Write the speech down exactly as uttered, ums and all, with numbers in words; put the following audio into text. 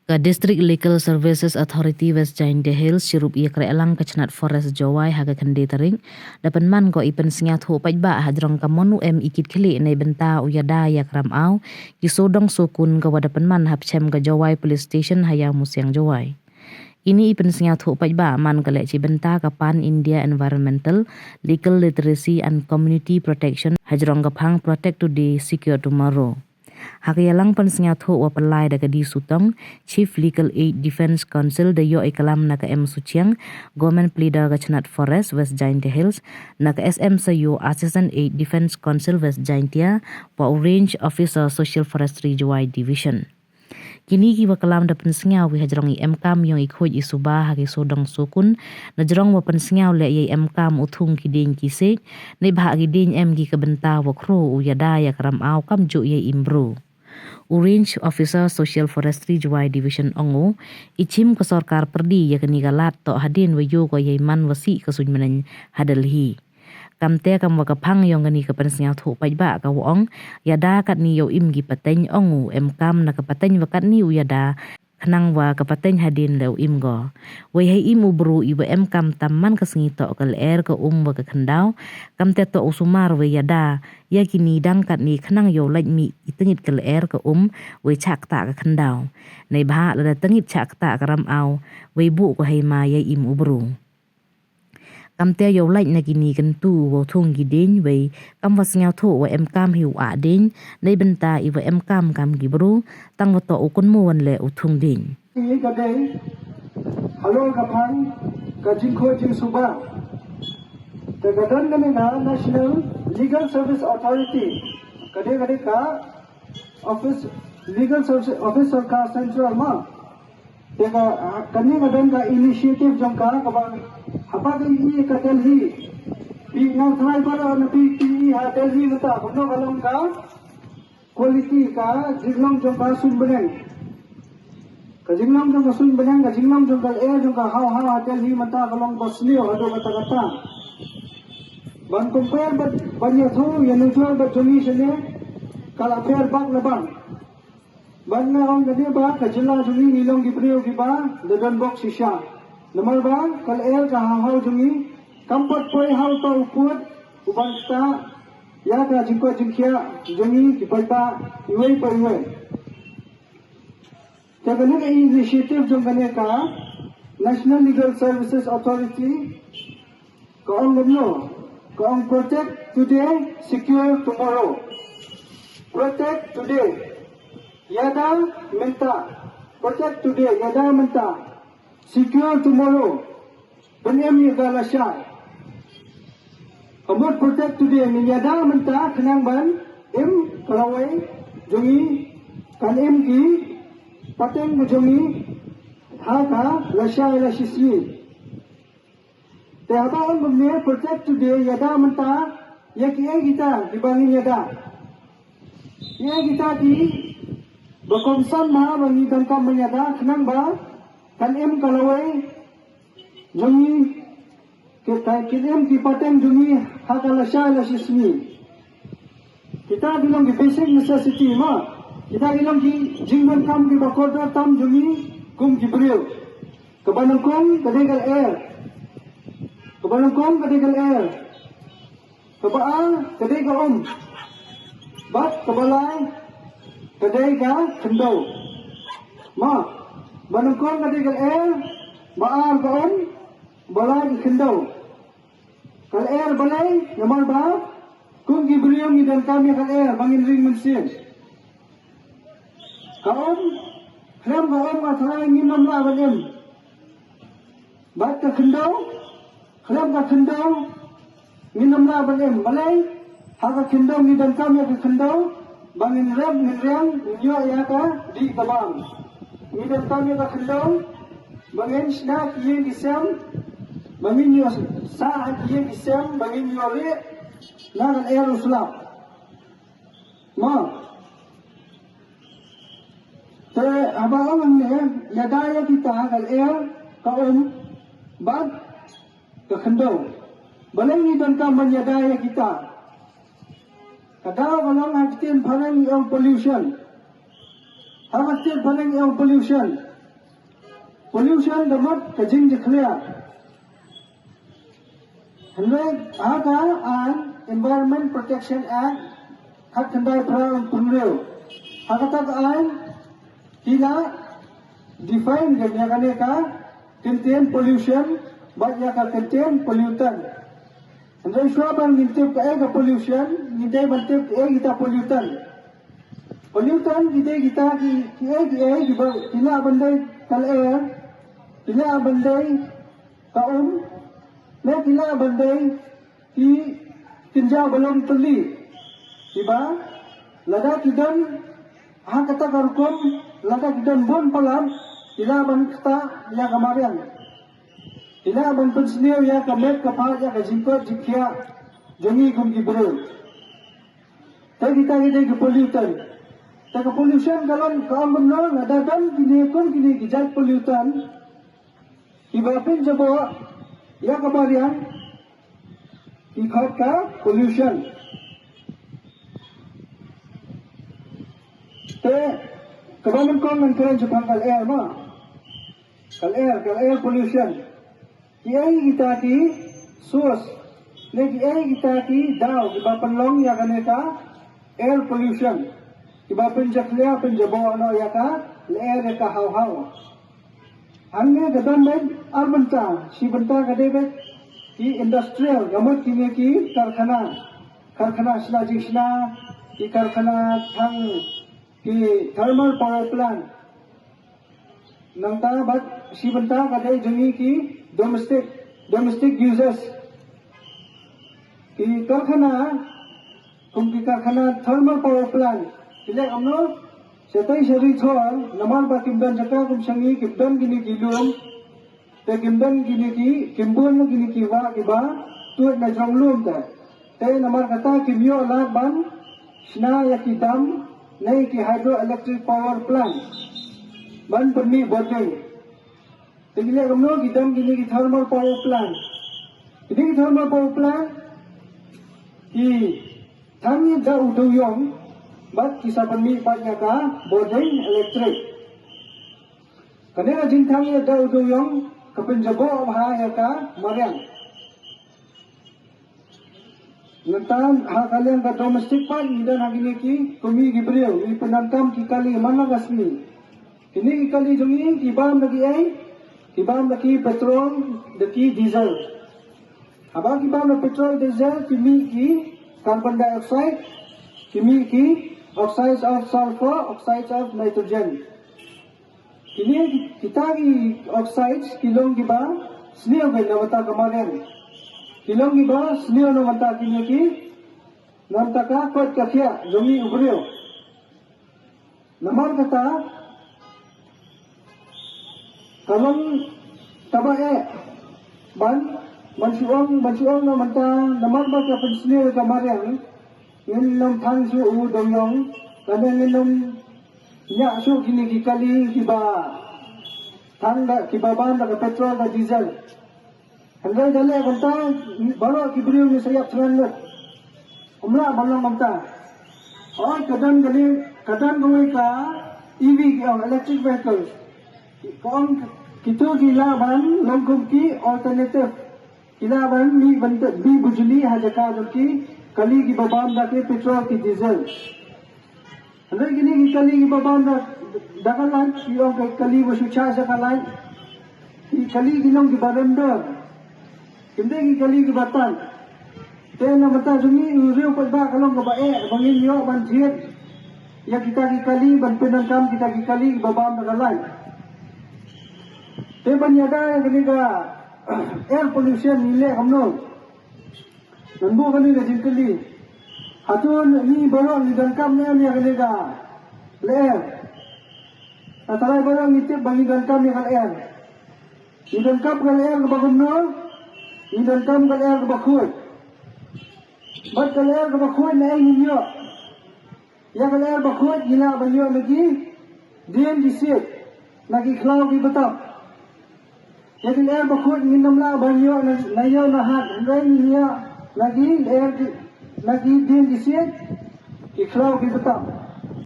Ka District Legal Services Authority West Jaintia Hills, chirup ïa kre lang ka chnat Forest Jowai ha ka khyndai tarik, da pynman ko i pynsngewthuh paidbah hajrong ka mon u em i kit khlieh nei bynta u ïada ïa kram aw ki sodong sokun ka wa da pynman hapchem ka Jowai Police Station ha ïa Musiang Jowai. Ini i pynsngewthuh paidbah man ka leh chi bynta ka Pan India Environmental, Legal Literacy and Community Protection hajrong ka phang Protect Today, Secure Tomorrow. Ha ka ïalang pynsngewthuh wa pynlai da ka D Sutong, Chief Legal Aid Defence Counsel da ïoh i kalam na ka M Suchiang, Government Pleader ka chnat Forest West Jaintia Hills, na ka S M Sayo, Assistant Aid Defence Counsel West Jaintia, wa u Range Officer Social Forestry Jowai Division. Kini ki wa kalam da pynsngew wi hajrong i em kam yong i khuid i suba ha ki sodong sokun, na jrong wa pynsngew leh ïa i em kam u thung ki ding ki sik, nei bha ki ding em ki ka bynta wa khro u ïada ïa kram aw kam ju ïa i mbru. U Range Officer Social Forestry Jowai Division ong u, i chim ka sorkar pyrdi ïa kani ka lad toh hadien wa ïoh ko ïa i man wa sih ka suiñ myneng ha Delhi. Kamte kam wa ka phang yong kani ka pynsngewthuh paidbah ka wa ong, ïada katni ïa u im ki pateng ong u em kam na ka pateng wa katni u ïada, khnang wa ka pateng hadien leh u im go. Wei hei im u bru i wa em kam tam man ka sngi toh ka lyer ka um wa ka khyndaw, kamte toh u sumar wei ïada, ïa kini dang katni khnang ïa u lait mih i tengit ka lyer ka um, wei chak ta ka khyndaw. Nei bha lada tengit chak ta ka ram aw, wei bu ko hei ma ïa im u bru. Kamte ïa u lait na kini kyntu wa u thung ki ding wei kam wa sngewthuh wa em kam hi u ah ding, nei bynta i wa em kam kam ki bru, tang wa toh u kynmu wan leh u thung ding. Ini ka dei halor ka phang ka jingkhuid jingsuba. Te ka don kane ka National Legal Service Authority. Ka dei ka dei ka office, Legal Service Office sorkar central ma. Te ka, ah, kane ka don ka initiative jong ka, kaba haba ka i ka Delhi. Phi nang tharai ba la na phi i ha Delhi mynta, kumno ka long ka quality ka jinglong jong ka suiñ bneng. Ka jinglong jong ka suiñ bneng, ka jinglong jong ka lyer jong ka haw haw ha Delhi mynta ka long ba sniew haduh katta katta. Ban compare bad, ban ïathuh ïa nujor bad jong ngi shane, ka la pher bak na bang. Ban nga ong ka dei ba ka jylla jong ngi ngi long ki briew kiba da don bok shisha. Namar ba ka lyer ka haw haw jong ngi kam pat poi ha uta u pud u ban ktah ïa ka jingkoit jingkhiah jong ngi ki paidbah iwei pa iwei. Te kane ka initiative jong kane ka National Legal Services Authority ka ong kumno, ka ong protect today, secure tomorrow. Protect today, ïada mynta. Protect today, ïada mynta. Secure tomorrow, pynim ïa ka lashai. Ka mut protect today, ngin ïada mynta khnang ban im ka lawei jong ngi, kan im ki pateng jong ngi ha ka lashai lashisngi. Te haba ong kumne protect today, ïada mynta, ïa kiei kita kiba ngin ïada. Kiei kita kiba kongsan ma ba ngi donkam ban ïada khnang ba kan im ka lawei jong ngi, ki, ka, kin im ki pateng jong ngi ha ka lashai lashisngi. Kita ki long ki basic necessity ma. Kita ki long ki jingdonkam kiba kordor tam jong ngi kum ki briew. Kaba nyngkong ka dei ka lyer. Kaba nyngkong ka dei ka lyer. Kaba ar ka dei ka um. Bad kaba lai ka dei ka khyndew. Ma, ba nyngkong ka dei ka lyer, ba ar ka um, ba lai ka khyndew. Ka lyer balei, namar ba kum ki briew ngi donkam ïa ka lyer ba ngin ring mynsiem. Ka um, khlem ka um nga tharai ngin ym lah ban im. Bad ka khyndew, khlem ka khyndew ngin ym lah ban im. Balei? Ha ka khyndew ngi donkam ïa ka khyndew ba ngin rep, ngin riang, ngin ïoh ïa ka dih ka bam. Ngi donkam ïa ka khyndew ba ngin shna ki ïing ki sem, ba ngin ïoh sah ha ki ïing ki sem, ba ngin ïoh rieh na ka lyer u slap. Ma. Te haba ong hangne, ïada ïa kita ka lyer, ka um, bad ka khyndew. Balei ngi donkam ban ïada ïa kita? Ka daw ka long ha ka ktien phareng ngi ong pollution. Ha ka ktien phareng ngi ong pollution. Pollution ka mut ka jingjakhlia. Hynrei ha ka aiñ Environment Protection Act khatkhyndai phra pynriew, ha kata ka aiñ ki la define ïa kane ka kyntien pollution bad ïa ka kyntien pollutant. Hynrei shuwa ban ngin tip kaei ka pollution, ngin dei ban tip kaei kita pollutant. Pollutant ki dei kita ki, kiei kiei kiba ki lah ban dei ka lyer, ki lah ban dei ka um, ne ki lah ban dei ki kynja ba long tylli. Kiba lada ki don ha kata ka rukom, lada ki don bun palat, ki lah ban ktah ïa ka mariang. Ki lah ban pynsniew ïa ka met ka phad, ïa ka jingkot jingkhiah jong ngi kum ki briew. Te kita ki dei ki pollutant. Te ka pollution ka long, ka ong kumno, lada don kine kum kine ki jait pollutant kiba pynjaboh ïa ka mariang, ki khot ka pollution. Te kaba nyngkong ngan kren shaphang ka lyer mo. Ka lyer, ka air pollution. Kiei kita ki source, ne kiei kita ki daw kiba pynlong ïa kane ka air pollution, kiba pynjakhlia pynjaboh noh ïa ka lyer, ïa ka haw haw. Hangne ka don beit ar bynta, shi bynta ka dei beit ki industrial, ka mut kine ki karkhana, karkhana shna jingshna, ki karkhana thang, ki thermal power plant. Nangta bad shi bynta ka dei jong ngi ki domestic, domestic uses. Ki karkhana, kum ki karkhana thermal power plant, ki leh kumno, shatei sha ri thor, namar ba kim don jaka kum sha ngi, kim don kine ki lum, te kim don kine ki, kim bun kine ki wah kiba tuid na jrong lum te. Te namar kata kim ïoh lad ban shna ïa ki dam ne ki hydroelectric power plant ban pynmih bording. Te ki leh kumno, ki dam kine ki thermal power plant. Kine ki thermal power plant ki thang ïa da u dewïong bad ki sa pynmih pat ïa ka bording electric. Kane ka jingthang ïa da u dewïong ka pynjaboh bha ïa ka mariang. Nangta ha ka liang ka domestic pat, ngi don ha kine ki, kum ngi ki briew ngi pyndonkam ki kali man la ka sngi. Kine ki kali jong ngi ki bam da kiei? Ki bam da ki petrol, da ki diesel. Haba ki bam da petrol, diesel, ki mih ki carbon dioxide, ki mih ki oxides of sulfur, oxides of nitrogen. Kine ki, kita ki oxides ki long kiba sniew bha na bynta ka mariang. Ki long kiba sniew na bynta kine ki, na bynta ka kot ka khiah jong ngi u briew. Namar kata ka long kaba eh ban, ban shu ong, ban shu ong na bynta, namar ba ka pynsniew ka mariang, ngin nym thang shuh u dewïong, lane ngin nym ñiah shuh kine ki kali kiba thang da, kiba bam da ka petrol da diesel. Hynrei da leh kumta, baroh ki briew ngi sa ïap thngan lut. Ym lah ban long kumta. Hooid, ka don kali, ka don kawei ka E V, ki ong electric vehicles. Ka ong kito ki lah ban long kum ki alternative. Ki lah ban mih ban mih bujli ha jaka jong ki kali kiba bam da ki petrol ki diesel. Hynrei kine ki kali kiba bam da, da ka light, ki ong ka kali ba shu charge da ka light. Ki kali ki long kiba rem dor. Kim dei ki kali kiba tan. Te na bynta jong ngi u riew paidbah ka long kaba eh ba ngin ïoh ban jied ïa kita ki kali, ban pyndonkam kita ki kali kiba bam da ka light. Te ban ïada ïa kane ka air pollution ngi leh kumno? Ngan buh kane ka jingkylli. Hato ngi baroh ngi donkam ne em ïa kane ka lyer? Nga tharai baroh ngi tip ba ngi donkam ïa ka lyer. Ngi donkam ka lyer kaba kumno? Ngi donkam ka lyer kaba khuid. Bad ka lyer kaba khuid naei ngin ïoh? Ïa ka lyer ba khuid ngi lah ban ïoh na ki dien ki siej, na ki khlaw ki btap. Ïa ka lyer ba khuid ngin nym lah ban ïoh na, na ïew na hat, hynrei ngin ïoh na ki lyer ki, na ki dien ki siej, ki khlaw ki btap.